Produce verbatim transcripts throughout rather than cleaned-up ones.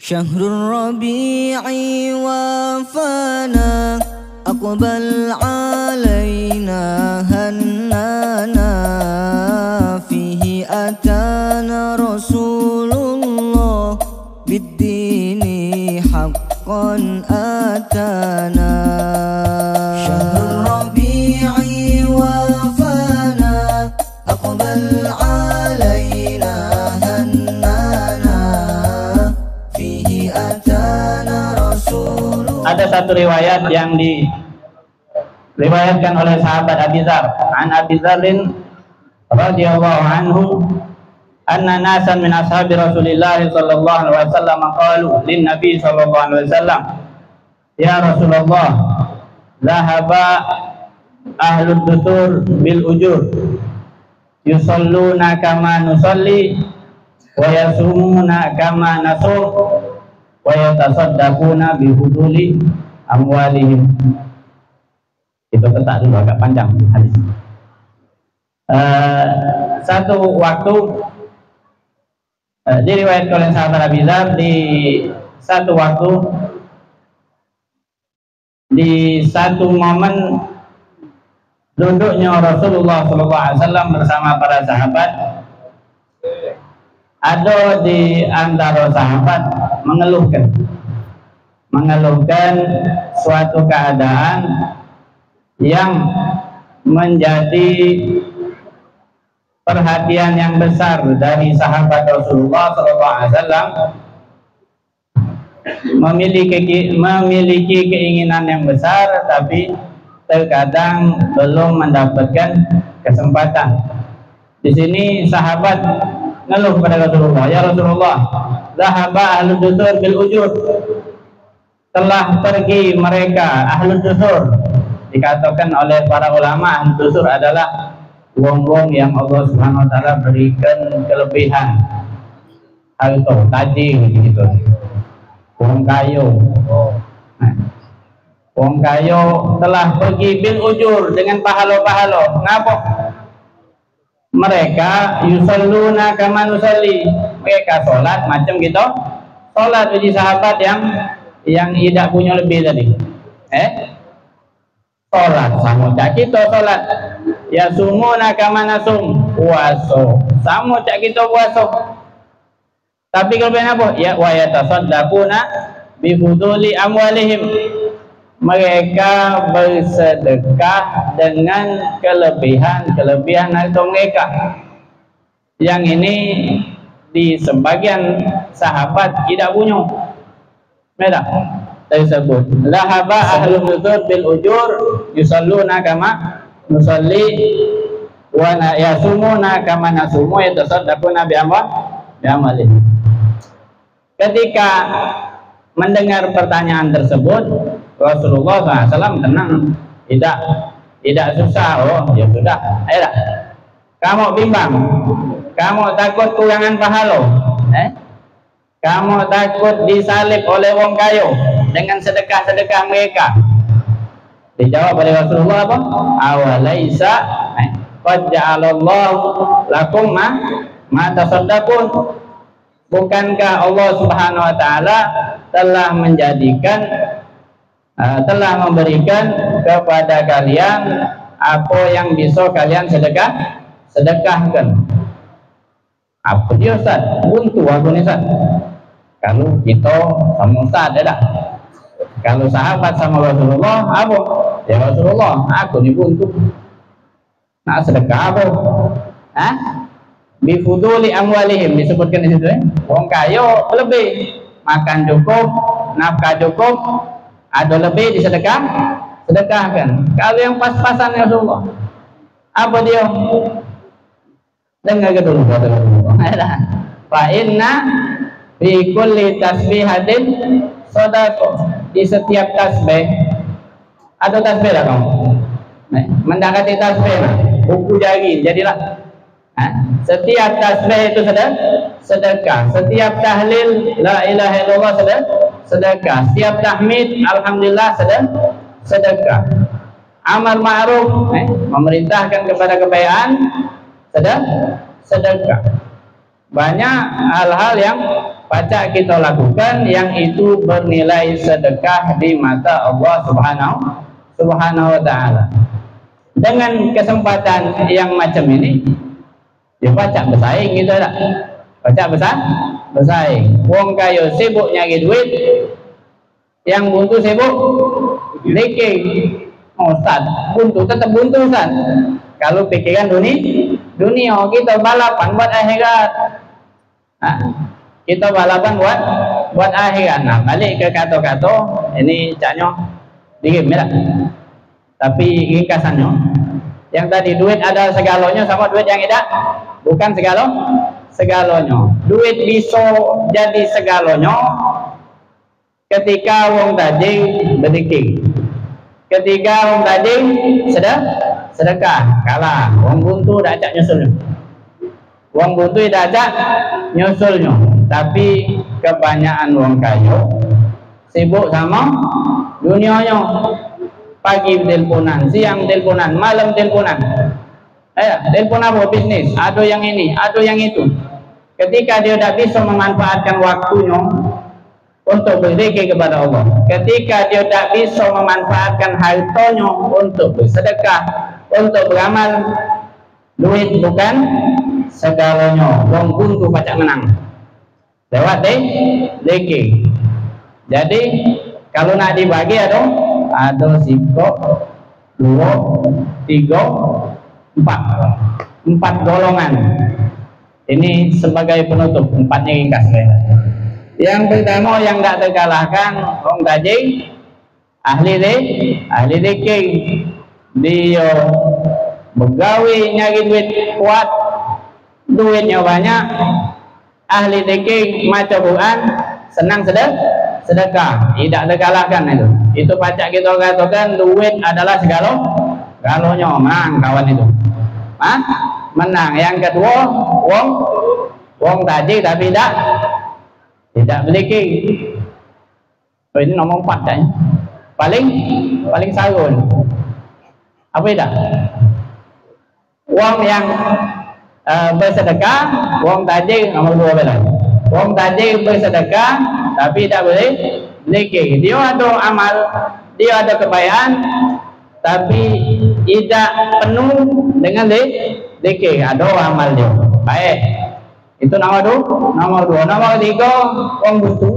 شهر الربيع وافانا، أقبل علينا هنانا، فيه أتانا رسول الله، بالدين حقا أتانا. شهر الربيع وافانا، أقبل علينا هنانا، فيه أتانا رسول الله. Ada satu riwayat yang diriwayatkan oleh sahabat Abi Dzar. An Abi Dzarrin radhiyallahu anhu, anna nasan min ashabi Rasulillah sallallahu alaihi wasallam qalu lin Nabi sallallahu alaihi wasallam, "Ya Rasulullah, dhahaba ahlud dusur bil ujur, yusalluna kama nusalli, wa yasumuna kama nasum, wa yatasaddaquna bi fuduli amwalihim." Kita letak dulu, agak panjang hadis. Eh, satu waktu, eh, diriwayatkan oleh sahabat Abi Dzar, di satu waktu, di satu momen duduknya Rasulullah sallallahu alaihi wasallam bersama para sahabat, ada di antara sahabat mengeluhkan, mengeluhkan suatu keadaan yang menjadi perhatian yang besar dari sahabat Rasulullah sallallahu alaihi wasallam, memiliki, memiliki keinginan yang besar, tapi terkadang belum mendapatkan kesempatan. Di sini sahabat ngeluh kepada Rasulullah, "Ya Rasulullah, dhahaba ahlud dusur bil ujur." Telah pergi mereka, ahlud dusur. Dikatakan oleh para ulama, ahlud dusur adalah wong-wong yang Allah Subhanahu wa Taala berikan kelebihan harta, tajir gitu. Wong kayo. Nah, wong kayo telah pergi bil ujur, dengan pahala-pahala. Ngapa? Mereka yusalluna kama nusalli. Mereka salat macam kita salat, uji sahabat yang, yang idak punya lebih tadi. Eh? Salat samo cak kita salat. Yasumuna kama nasum. Puaso samo cak kita puaso. Tapi kelebihan apa? Ya, wa yatasaddaquna bi fuduli amwalihim. Mereka bersedekah dengan kelebihan-kelebihan harta mereka. Yang ini di sebagian sahabat tidak punya. Beda. Tersebut. Dhahaba ahlul dusur bil ujur yusalluna kama nusalli wa na-, yasumuna kama nasumu, yatasaddaquna bi amwa-, bi amwalihim. Ketika mendengar pertanyaan tersebut, Rasulullah sallallahu alaihi wasallam tenang. Tidak, tidak susah. Oh, ya sudah. Ayolah. Kamu bimbang. Kamu takut kurangan pahala. Eh? Kamu takut disalib oleh wong kayo dengan sedekah-sedekah mereka. Dijawab oleh Rasulullah apa? Awalaisa, eh, qad ja'alallahu lakum ma, ma tasaddaqun. Bukankah Allah Subhanahu wa Taala telah menjadikan, eh, telah memberikan kepada kalian apa yang bisa kalian sedekah, sedekahkan? Apa dia, Ustaz? Buntu aku ni, Ustaz. Kalau kita sama Ustaz, ya dah. Kalau sahabat sama Rasulullah, apa? Ya Rasulullah, aku ni buntu. Nak sedekah apa? Hah? Bi fuduli amwalihim, disebutkan di situ, eh. Wong kayo lebih, makan cukup, nafkah cukup, ada lebih disedekah, sedekahkan. Kalau yang pas-pasan, ya Rasulullah, apa dia? Dengar ke dulu, kata Rasulullah. Fa inna fi kulli tasbihatin sadaqah. Di setiap tasbih, ada tasbih lah kamu. Nah, mendekati tasbih lah, buku jari, jadilah. Nah, setiap tasbih itu sedekah, sedekah. Setiap tahlil, la ilaha illallah, sedekah, sedekah. Setiap tahmid, alhamdulillah, sedekah, sedekah. Amar ma'ruf, eh, memerintahkan kepada kebaikan, sedekah, sedekah. Banyak hal-hal yang pacak kita lakukan yang itu bernilai sedekah di mata Allah Subhanahu Subhanahu wa Ta'ala. Dengan kesempatan yang macam ini, ya pacak bersaing gitu dak? Pacak besa bersaing. Wong kayo sibuk nyari duit, yang buntu sibuk zikir. Oh, Ustaz, buntu tetap buntu, Ustaz. Kalau pikiran dunia, dunia kita balapan buat akhirat. Nah, kita balapan buat buat akhirat. Nah, balik ke kato-kato ini caknyo dirim ya. Tapi ringkasannyo, yang tadi duit adalah segalonyo sama duit yang idak bukan segalo segalonyo. Duit biso jadi segalonyo ketika wong tajir berzikir. Ketika wong tajir sede sedekah, kalah. Wong buntu dak cak nyusul. Wong buntu dak cak nyusulnyo. Tapi kebanyakan wong kayo sibuk samo dunionyo. Pagi teleponan, siang teleponan, malam teleponan. Eh, telepon apa? Bisnis. Ado yang ini, ado yang itu. Ketika dio dak biso memanfaatkan waktunyo untuk berzikir kepada Allah, ketika dio dak biso memanfaatkan hartonyo untuk bersedekah, untuk beramal, duit bukan segalonyo. Wong buntu pacak menang lewat de zikir. Jadi, kalau nak dibagi ado, ado sikok, duo, tigo, empat. Empat golongan. Ini sebagai penutup, empatnya ringkas saja. Yang pertama yang dak terkalahkan, wong tajir, ahli zi-, ahli zikir. Dio begawe nyari duit kuat, duitnyo banyak, ahli zikir, maco Quran, senang sede-, sedekah. Idak terkalahkan itu. Itu pacak kita katakan duit adalah segalo, segalonyo. Menang kawan itu. Hah? Menang. Yang kedua, wong, wong tajir tapi idak, idak berzikir. Oh, ini nomor empat kan. Paling, paling sarun. Apa idak? Wong yang, eh, bersedekah, wong tajir nomor duo bela. Wong tajir bersedekah tapi idak boleh zikir. Dio ado amal, dio ado kebaikan, tapi idak penuh dengan zi-, zikir. Ado amal dio. Baik. Itu nomor duo, nomor duo. Nomor tigo, wong buntu.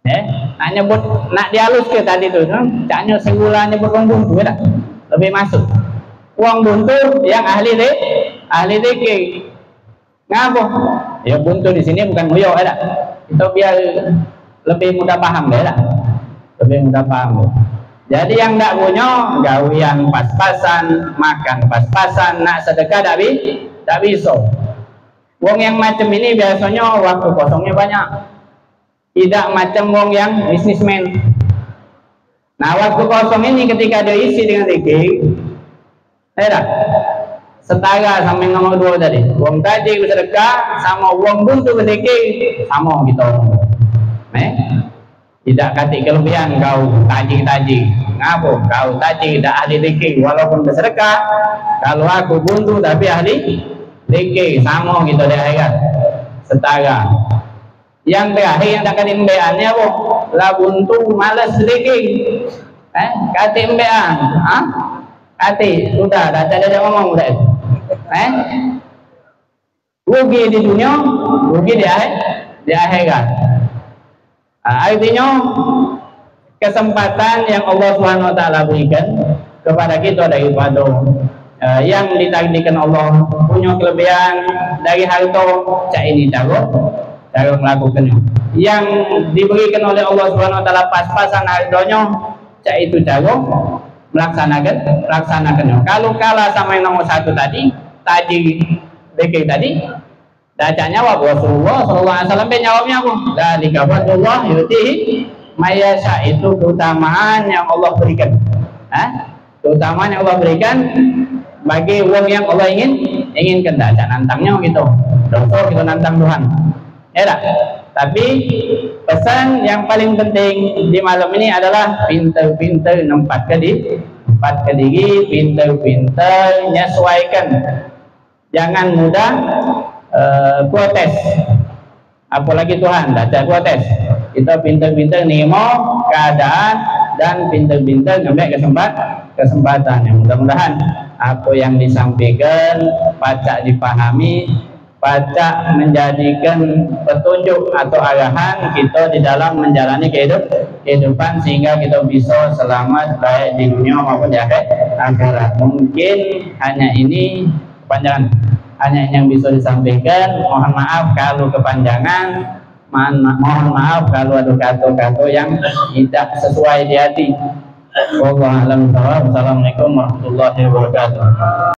Eh, nak nyebut, nak dialuske tadi tu, kan? Caknyo segula nyebut wong buntu, ya dak? Lebih masuk. Wong buntu yang ahli zi-, ahli zikir. Ngapo? Ya, buntu di sini bukan nguyok, ya dak? Kita biar lebih mudah paham, ya dak? Lebih mudah paham, ya. Jadi, yang dak punyo gawean pas-pasan, makan pas-pasan, nak sedekah dak bi-, dak biso. Wong yang macam ini biasonyo waktu kosongnyo banyak. Idak macam wong yang bisnismen. Nah, waktu kosong ini ketika dio isi dengan zikir, eh dah, setara samo yang nomor duo tadi. Wong tajir besedekah samo wong buntu berzikir, samo kito. Eh? Idak katik kelebihan kau tajir-tajir. Ngapo? Kau tajir dak ahli zikir, walaupun besedekah. Kalau aku buntu tapi ahli zikir, samo kito di akhirat. Setara. Yang terakhir yang dak katik embean ni apo? Lah buntu males zikir. Eh, katik embean. Ha? Katik, sudah, dak ado diajak ngomong dah. Eh? Rugi di dunia, rugi di akhir, di akhirat. Ah, artinyo, kesempatan yang Allah Subhanahu Wa Taala berikan kepada kita daripada, eh, yang ditakdirkan Allah, punyo kelebihan dari harto, cak ini caro, caro melakukannyo. Yang diberikan oleh Allah Subhanahu Wa Taala pas-pasan hartonyo, cak itu caro melaksanakan, melaksanakannyo. Kalau kalah samo yang nomor satu tadi, tajir zikir tadi, dak cak nyawab, Rasulullah sallallahu alaihi wasallam be nyawabnyo apo? Dzalika fadlullah yu'tihi may yasha. Itu keutamaan yang Allah berikan. Ha? Keutamaan yang Allah berikan bagi wong yang Allah ingin, inginkan. Dak cak nantangnyo kito. Doso kito nantang Tuhan. Ya dak? Tapi pesan yang paling penting di malam ini adalah pinter-pinter nempatke di-, nempatke diri, pinter-pinter nyesuaikan. Jangan mudah, eh, protes. Apolagi Tuhan, dak cak protes. Kita pinter-pinter nimo keadaan dan pinter-pinter ngambil kesempat-, kesempatan. Yang mudah-mudahan apa yang disampaikan pacak dipahami, pacak menjadikan petunjuk atau arahan kita di dalam menjalani kehidup-, kehidupan, sehingga kita bisa selamat baik di dunia maupun di akhir-, akhirat. Mungkin hanya ini kepanjangan, hanya ini yang bisa disampaikan. Mohon maaf kalau kepanjangan, mohon ma-, mohon maaf kalau ada kata-kata yang tidak sesuai di hati. Wallahu a'lam bishawab. Assalamualaikum warahmatullahi wabarakatuh.